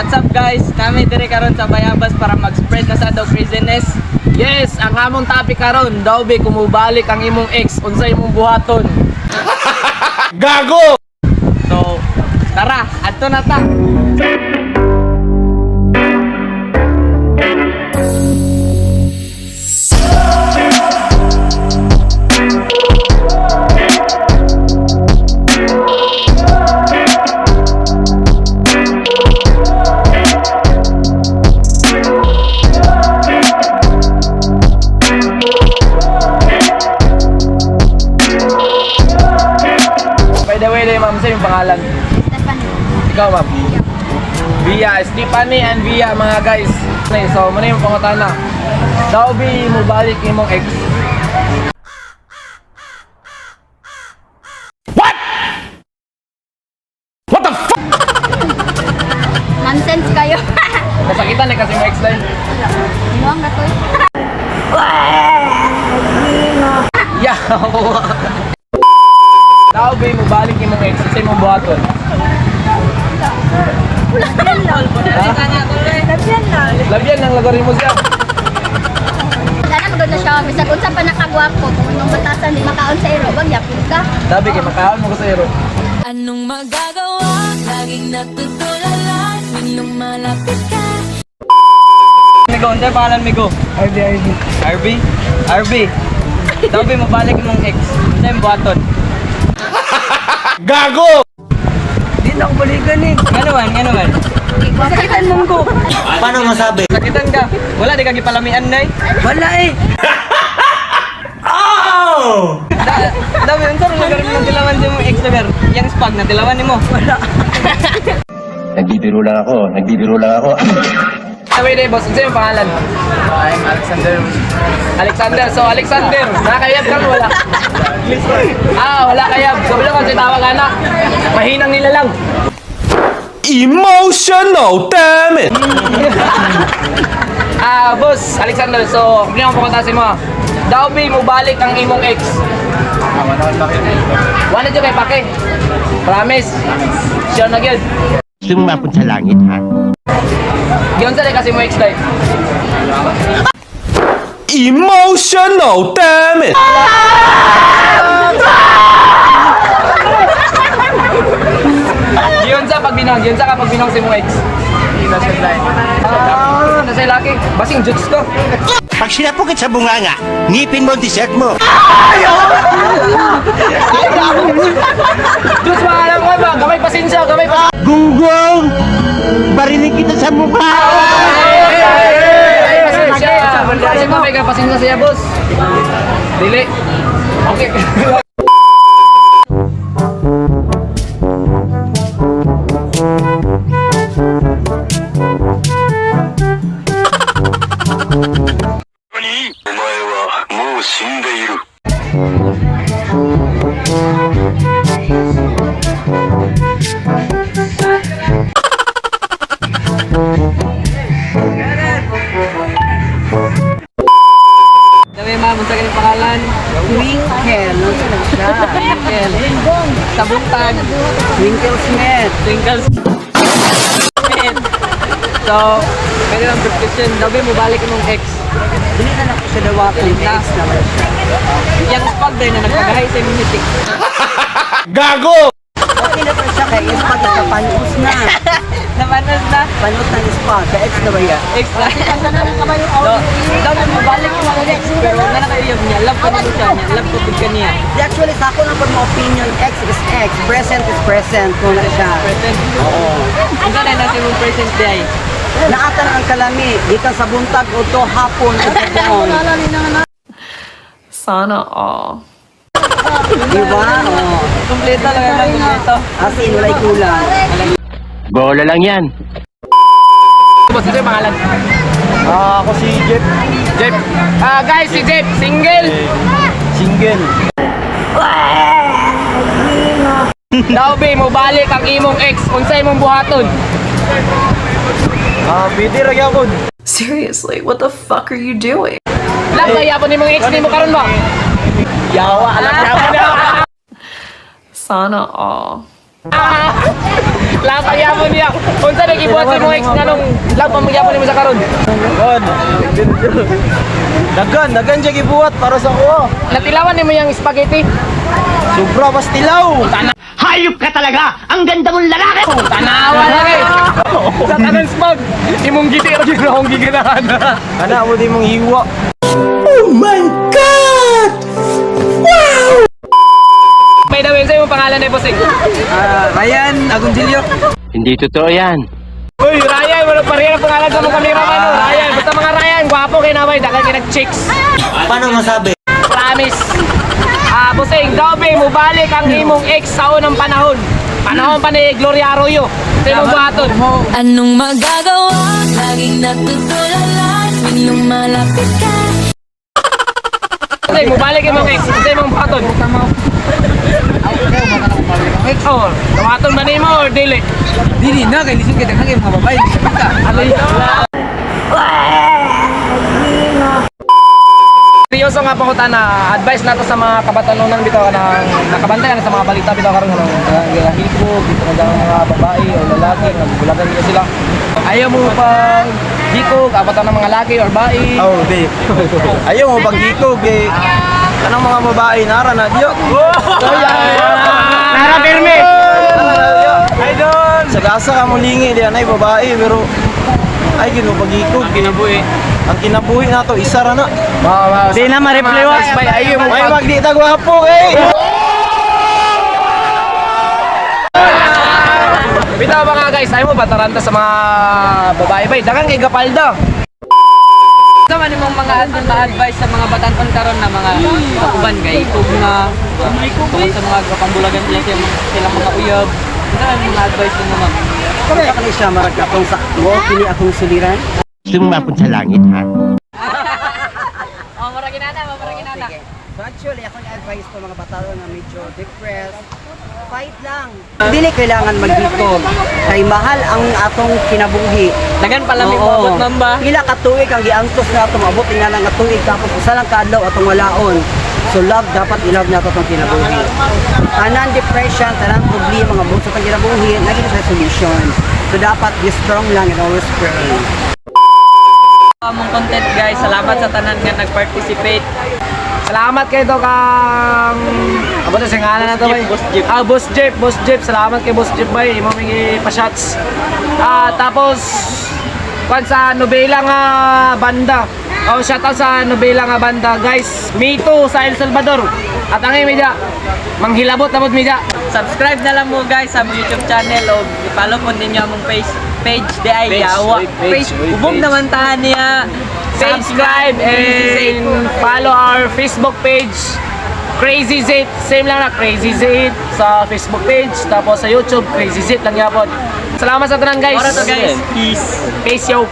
What's up, guys? Nami diri karon sa Bayabas para mag-spread na sa daw craziness. Yes, ang among topic karon, daw be kumubalik ang imong ex, unsay imong buhaton? Gago! So, tara, adto na ta. By the way, ma'am, sa yung pangalan? Stephanie. Ikaw, ma'am. Via, Stephanie and Via, mga guys. Okay, so, muna yung pangutana. Daw be mubalik imong ex? What the f***? Nonsense kayo. Kasakitan eh kasi mo ex dahil. Muang na to. Yeah. Daw be mubalik imong ex, unsay imong buhaton? Labyan lang lagorin mo siya. Sana magod na siya. Bisag unsa pa nakagwapo. Kung imong batasan di makaon sa iro, wag yapon ka. Dabi kay makaon mo ko sa iro. Anong magagawa? Laging natutulala tuwing lumalapit ka. Migo, unsay pangalan, Migo? RB, RB. RB? RB. Daw be mobalik imong ex. Unsay imong buhaton? Gago! Di na ako balikan eh. Ngano man, ngano man? Sakitan mong ko. Paano masabi? Sakitan ka. Wala di ka gipalamian nay. Wala eh. Oh! Da, daw be unsa ro lugar mo tilawan sa imong ex lugar? Yang spag na tilawan nimo. Wala. Nagbibiro lang ako, nagbibiro lang ako. Sabi day, boss, unsa yung pangalan? I'm Alexander. Alexander. So, Alexander, nakakayab ka wala? Ah, wala kayab. So, wala kasi tawag anak. Mahinang nila lang. Emotional, damn it! Ah, boss, Alexander, so, hindi ako pupunta sa mo. Daw be, mubalik ang imong ex. Wala dyan kay Pake. Promise. Sure na gyud. Gusto mo mapunta sa langit, ha? Giyon sa kasi mo ex life. Emotional, damn it! Giyon sa pag binang, giyon sa kapag binang si mong ex. Ah, nasa laki. Basing juts ko. Pag sinapukit sa bunganga, ngipin mo ang dessert mo. Juts maalam ko ba? Gamay pasensya, gamay pasensya. Gunggong! Barinig kita sa mukha! Ay, pasensya. Kasi mo may pasensya siya, boss. Dili. Okay. Dami ma'am, unsa kani pangalan? Twinkle, no sila siya. Twinkle. Sa buntag. Twinkle Smith. Twinkle Smith. So, pwede lang prescription. Daw be mobalik imong ex. Dili na nako siya dawaton, Na. ex naman siya. Yang spag day na nagpagahay sa imong hitik. Gago! Okay na pa siya kay is pag nakapanos na. Napanos na. Panos na is pag, kay ex na ba yan? Ex na. So, daw be mobalik imong ex pero wala na kayo niya. Love pa nimo siya niya. Love ko pud kaniya. Di actually sa ako lang po mo opinion, ex is ex, present is present, kung na siya. Present. Oo. Unsa na nasa imong present day? Naata na ang kalami, gikan sa buntag o to hapon o doon. Sana all. Di ba? Oo. Kompleto lang yan, kompleto. As in, walay kulang. Bola lang yan. Boss, ito yung pangalan. Ah, ako si Jeff. Jeff. Ah, guys, si Jeff, single. Single. Daw be, mobalik ang imong ex. Unsay imong buhaton? Ah, pwede ra gyapon. Seriously, what the fuck are you doing? Love kaya po nimong ex nimo karon ba? Yawa, alam na. Sana all. Love pa gyapon niya. Unsa na gibuhat sa imong ex nganong love pa magyapon nimo sa karon? Kon. Dagan, dagan siya gibuhat para sa kuha. Natilawan nimo yang spaghetti. Sobra pas tilaw. Hayop ka talaga! Ang ganda mong lalaki! Tanawa na kay. Sa tanan spag, imong giti ra gyud akong giganahan. Ana mo di mong hiwa. By the way, sa imong pangalan ay bossing? Ryan Agoncillo. Hindi totoo yan. Uy, Ryan, wala pa rin ang pangalan sa mga cameraman. No? Ryan, basta mga Ryan, gwapo kay naway, daghan kay nag-chicks. Paano masabi? Promise. Ah, bossing, daw be, mubalik ang imong ex sa unang panahon. Panahon pa ni Gloria Arroyo. Sa imong buhaton. Anong magagawa? Laging natutulala tuwing lumalapit ka. Bossing, mubalik imong ex sa imong buhaton. Oh, buhaton ba nimo or dili? Dili na kay lisod kay daghan kay mga babae. Alay. Seryoso nga pangutana, advice nato sa mga kabatanunan bitaw kanang nakabantay na sa mga balita bitaw karon nga gahikog dito nga mga babae o lalaki nga bulagan nila sila. Ayaw mo pag hikog, abatan ng mga laki or bae. Oh, di. Ayaw mo paghikog eh. Kanang mga babae nara na diyo. Nara pirmi. Nara na diyo. Idol. Sa gasa ka mulingi di anay babae pero ay gino paghikog Kinabuhi. Ang kinabuhi nato isa ra na. Di na ma-reply wa. Ayaw mo Ay pag magdi ta gwapo kay. Bitaw mga guys, ayaw mo pataranta sa mga babae bay. Dagan kay gapalda. Sa man imong mga ma-advise sa mga batan-on karon na mga uban kay kung nga tungkol sa mga kapambulagan nila silang mga uyab. Unsa man imong mga advice nimo, ma'am? Kaya ka siya marag akong sa mo kini akong suliran. Gusto mo mapunta sa langit, ha? Oh, mura ginana, mura ginana. Sige. So actually, ako advice ko mga bata na medyo depressed, fight lang. Dili kailangan maghikog. Kay mahal ang atong kinabuhi. Dagan pala may Oo. moabot, ma'am ba? Pila ka tuig ang giangtos na ato maabot nga lang nga tuig tapos usa lang kaadlaw atong walaon. So love dapat i-love nato atong kinabuhi. Tanan depression, tanan problema nga buot sa atong kinabuhi, naging sa solution. So dapat be strong lang and always pray. Among content, guys. Salamat sa tanan nga nag-participate. Salamat kay to kang Abo to sa ngalan na to bay. Boss Jeep. Ah, Boss Jeep, Boss Jeep. Salamat kay Boss Jeep bay. Imo mingi pa shots. Ah, tapos kwan sa nobela nga banda. Oh, shout out sa nobela nga banda, guys. Me too sa El Salvador. At ang media, manghilabot na pod media. Subscribe na lang mo, guys, sa among YouTube channel o i-follow po ninyo among page page di ay Page, yawa. oy, page, oy, Ubog page. naman tahan niya. Subscribe and follow our Facebook page Crazy Zit. Same lang na Crazy Zit sa Facebook page tapos sa YouTube Crazy Zit lang yapon. Salamat sa tanan, guys. Ora to, guys. Peace. Peace yo.